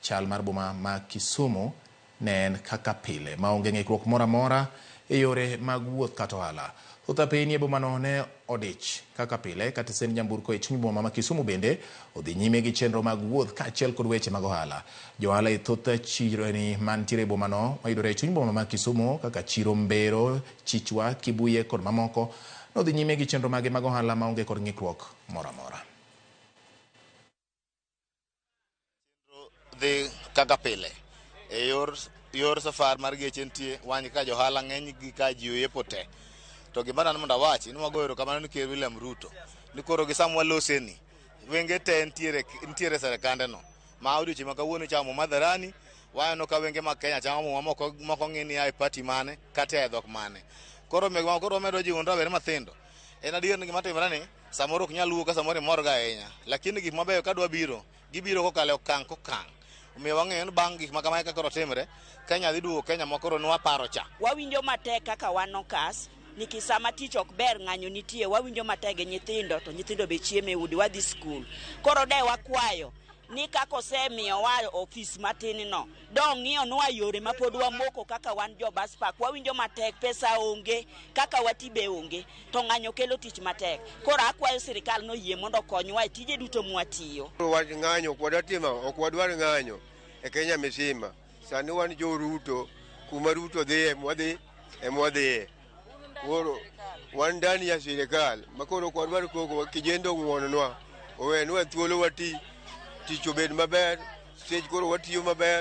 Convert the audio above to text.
Chal mar boma ma Kisumu ne en kaka pile maonge ng'ikruok moro amora e yore mag wuoth kata ohala. Thoth apeyni e bomano ne odich kaka pile ka tesend nyamburko e chuny boma ma Kisumu bende odhi nyime gi chenro mag wuoth kaachiel kod weche mag ohala. Johala e thoth chirni mantiere e bomano mayudore e chuny boma ma Kisumu kaka chiro Mbero, Chichwa, Kibuye kod mamoko nodhi nyime gi chenro mage mag ohala maonge kod ng'ikruok moro amora. Dhi kaka pile e yor safar mar geche nitie wan ka johala ng'eny gi ka ji oyepo te. To gima dani mondo awachi ni wagoyo erokamano ni Ker William Ruto ni koro gi sama waloseni wenge te nitiere serikande no ma odiochieng' ma kawuono ichamo muma hadharani waneno ka wenge mag Kenya chamo muma moko ng'i ni a e party mane kata e dhok mane. Koro omiyo koro wamedo jiwo rawere mathindo. En adier ni gima timore ni samoro ok nyal wuok ka samoro imor ga ahinya, lakini gik mabeyo kadwa biro gibiro kokalo e okang' kokang'. Omiyo wang'eyo ni bang' gik ma kamae ka koro timre, Kenya dhi duogo Kenya ma koro nwaparo cha. Wawinjo matek kaka wan okas nikech sama tich ok ber ng'anyo nitie, wawinjo matek gi nyithindo to nyithindo be chiemo e udi, wadhi skul. Koro de wakwayo ni kaka osemiyowa ofis matin no, dong'iyonwa yore ma pod wamoko kaka wan jo bus park. Wawinjo matek, pesa onge, kaka wati be onge, to ng'anyo kelo tich matek. Koro akwayo sirikal noyie mondo okonywa e tije duto mwatiyo. Wach ng'anyo ok wadwa ok wadwar ng'anyo e Kenya misima. Sani wan jo Ruto, kuma Ruto dhiye mwadhi emwadhiye. Koro wan ndani ya sirikal ma koro ok wadwar koko, kijende ong'wononwa, owenwa thuolo wati, tich obed maber, stage koro watiyo maber.